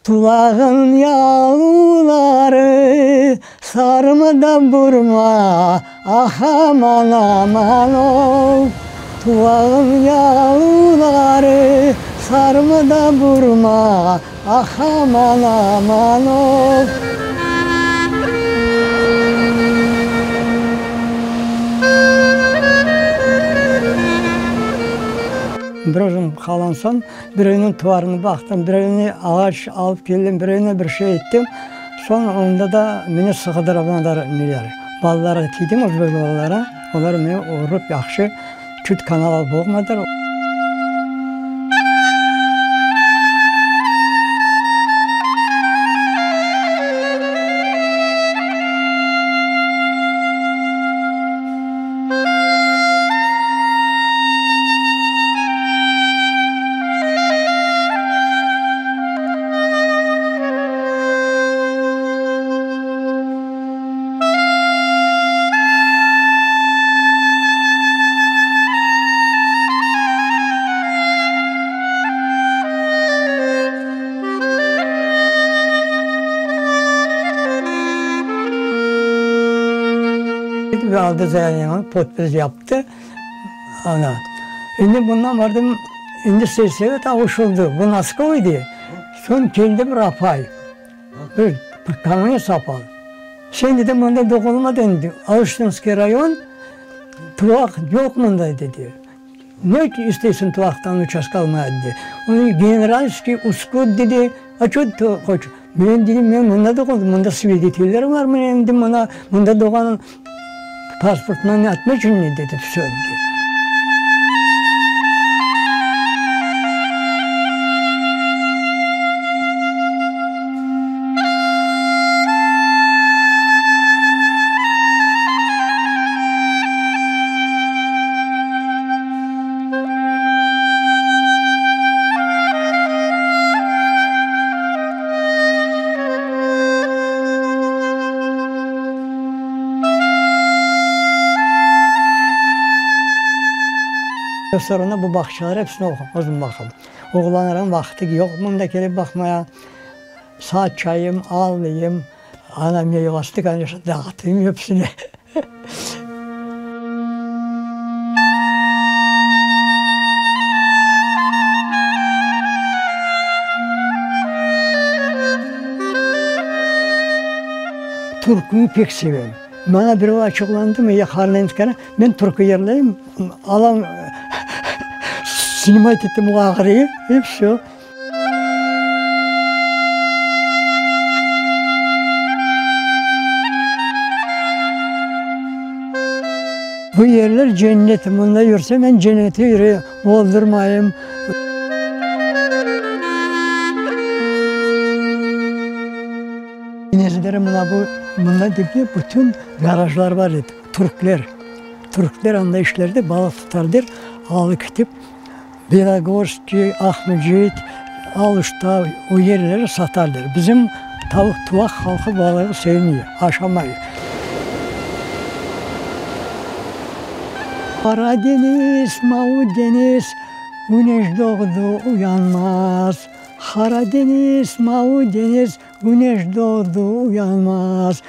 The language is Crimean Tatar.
Tuvağın yalıları sarma da burma, ah aman aman ov. Tuvağın yalıları sarma da burma, ah aman aman ov. Bir özüm qalğan soñ, birevniñ tuvarını baqtım, birevni ağaç alıp keldim, birevine bir şey ettim. Soñ onda da meni sığdıramadılar neler. Balalarğa tiydim, özbek balaları, olar meni urıp yahşı çüt kanalğa boğmadılar. Ve aldı zayaviyenı, podpis yaptı. Ana, endi bundan bardım, endi selsovet avuşıldı, bu Moskva edi. Soñ keldi bir apay, bir kommunist apay. Sen, dedi, mında doğulmadıñ, Aluştinskiy rayon, tuvaq yoq mında, dedi. Ne isteysiñ tuvaqtan uçastka almağa, dedi. Onı generalskiy uskut, dedi. A ço hoç? Men, dedim, men mında doğuldım, mında svedetiller bar, men endi mına mında doğğan pasportman otmecennıy, dedi, vsö, dedi. Sonra bu bağçalar hepsini özüm baqam. Oğlanlarnıñ vaqtı yoq mında kelip baqmaya. Saçayım, alayım, ana meyvasını, конечно, dağıtayım hepsine. Türküni pek sevem. Maña birov açuvlandımı ya qarnım sıqana, men türkü yırlayım, alam snimat etem o ağrıyı, i vsö. Bu yerler cennet, mında yürsem men cennette yürüyem, boldurmayım. Nezlere mına bu, mında degil, bütün garajlar bar edi, türkler, türkler anda işlerdi, balıq tutardılar, alıp ketip. Belogorskiy, Aqmescit, Aluşta, o yerlere satarlar. Bizim tavuq tuvaq halqı balığı sevmey, aşamay. Qara deñiz, mavı deñiz, küneş doğdı, uyanmaz. Qara deñiz, mavı deñiz, küneş doğdı, uyanmaz.